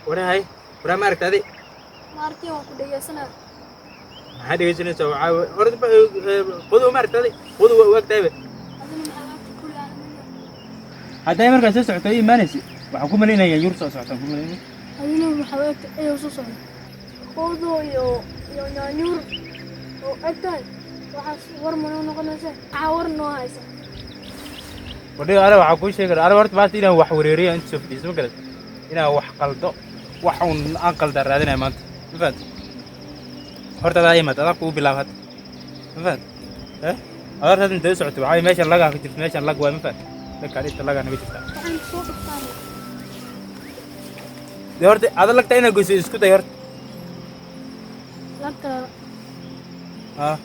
Warahay, waraa ma aragta adi? Ma arkin, waan ku dhegeysanaa. Maxaa dhegeysanaysaa? Waxaa horta qodow ma aragta adi? Qodow waa u egtahayba. Adina maxaa agta kulli aan Hadday markaa soo socoto ii imaanaysa, waxaan ku malaynayaa yur soo socotaan ku malaynaya. Adina maxaa u egta ayuu soo socda. Qodow iyo nyaanyuur oo eg tahay, waxaas war ma noo noqonaysa? Maxaa war noo haysa? Wadhiga ale waxaa kuu sheegaya ale horta maanta inaan wax wareeriyo inta soo fadhiiso ma garat, inaan wax qaldo, wax uun aan qaldaa raadinaya maanta, ma fahamtid? Horta adaa imaad, adaa kugu bilaab hadda, ma fahamtid? Eh, adaa horta hadda intee socotay? Waxaa meeshan lagaa ka jirta, meeshan lag waay, ma fahamtid? Lagkaan inta lagaa naga jirta. Waxaan soo dhuftaan. Dee horta ada lagta inaad goyso isku day horta. Lagta? Ah,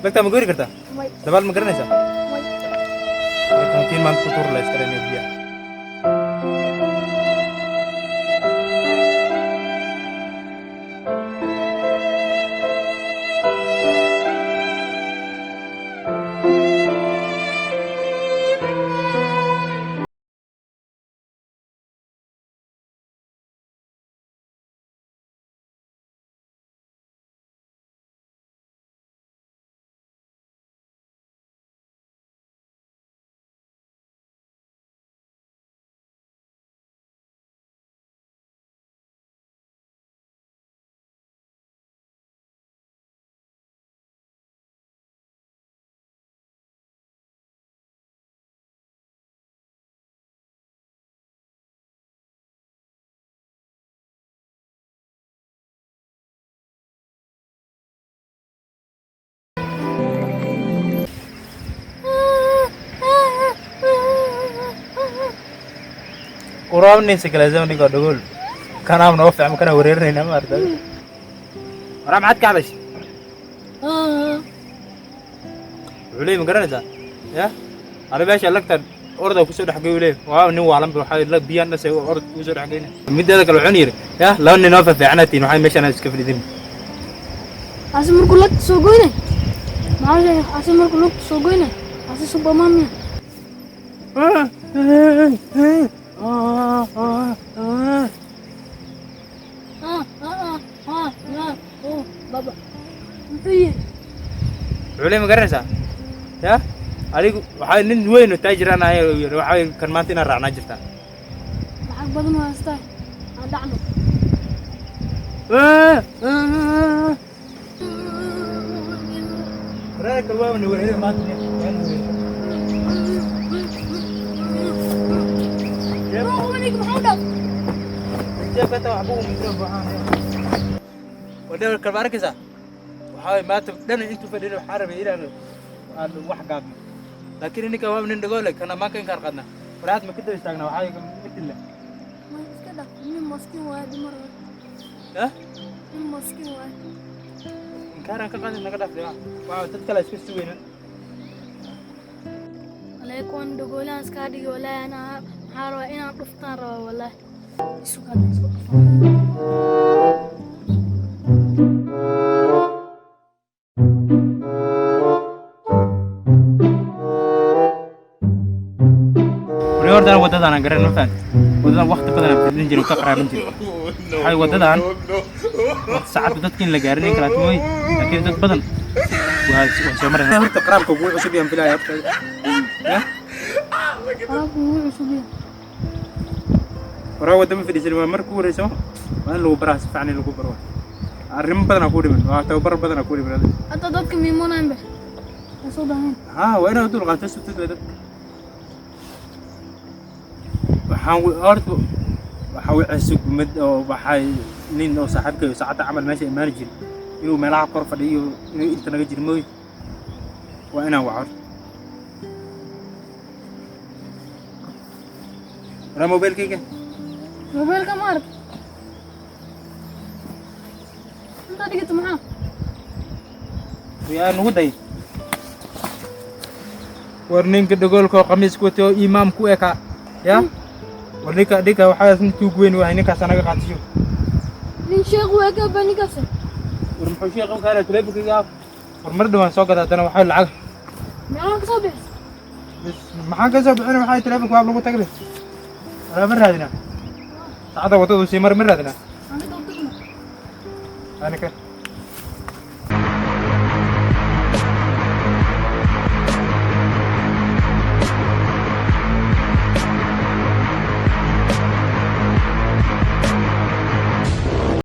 lagtaa ma goyri kartaa? May. Dabaal ma garanaysaa? May. Marka maanta ku tuur la iskale biyaha. Quraabninsa kale ninka dhogol kanaam noo fiican kana wareerinayna, ma aragtay? Waraa maxaad ka hadashay? Wuxuu leeyahay, ma garanaysaa ya ani meesha lagta orda kusoo dhex geeyo leeyahay, waa nin waalan ba, waxaa la biyaan dhasay orod kusoo dhex geyna. Mideeda kale wuxuuna yidhi ya laba nin oo fafiicanatiin, waxay meeshaan iska fadhidin. Asi markuu lagta soo goynay maxaa sheegay? Asi markuu lagta soo goynay asi Superman miya? Ah ah ah ah ah oh baba, muxuu yidhi? Wuxuu leeyahay, ma garanaysaa ya adigu waxaa nin weyn oo taajiraan ahay yidhi, waxaa kan maanta inaan raacnaa jirtaa. Lacag badan oo haystaa, aan dhacno. Wareerka waa na wareer maanta. Ninka maxaa u dhaaf? Wadada kalba arkaysaa, waxaa waye maanta dhan intuu fadhiyay waxaa rabay inaan aan wax gaabno, laakiin ninka waa nin dhagoole kana maanka inkaan qaadna waraad ma ka daba istaagnaa, waxaa midilla. Ma iska dhaaf, nin maskiin waaye dumar. Eh? Nin maskiin waaye. Inkaaraan ka qaadin, naga dhaaf, waa dad kale iska sugayna. Walaahi kuwan dhagoolahan iskaa dhigi, walaahi anaa maxaa rabaa inaan dhuftaan rabaa, walaahi isug hadda isku dhufan. Wali horta waddadan aan garan, ma fahanti? Waddadan waqti badan aan fadhin jiray oo ka qaraaban jiray. Waxay waddadan saacadda dadka in la gaarin in kalaat mooy, laakiin dad badan waa soo marayaan. Horta qaraabka kugu cusub yaan filaya horta. Ya? Qaraabku wuu cusub yahay. Waraa wadda ma fadhiisan, waa marka ugu horeyso, waa in lagu baraa si fiican, in lagu baro. Arrimo badan aa kuu dhiman, waa tababar badan aa kuu dhiman adiga. Hadda dadka miimonayn be way soo daaheen. Haa, waa inaad dul qaato sutid waa dadka. Waxaan horta waxaa wicisa gumad oo waxay nin oo saaxiibkay oo saacadda camal meesha imaani jiray inuu meelaha kor fadhiyo, inuu inta naga jiro mooy, waa inaan waco horta. Waraa mobilkayga. Mobaylka ma arag, intaa dhigata maxaa? Yaa nugu day, war ninka dhagoolka oo khamiiska watay oo imaam ku ekaa ya, war ninka waxaa nin tuug weyn wahay, ninkaas anaga qaatiyo. Nin sheekh waa ka ba ninkaas. War muxuu sheekh u keenay teleefonkayga? War mar dhawaan soo gada haddana waxaa lacag. Meelaha ka soo bixis. Bas maxaan ka soo bixin? Waxaa teleefonka waa lagu tagay, waraa ma raadinaa. Saacadda waddada uu sii mari ma raadinaa. Aan ka daba tagno. Ani kan.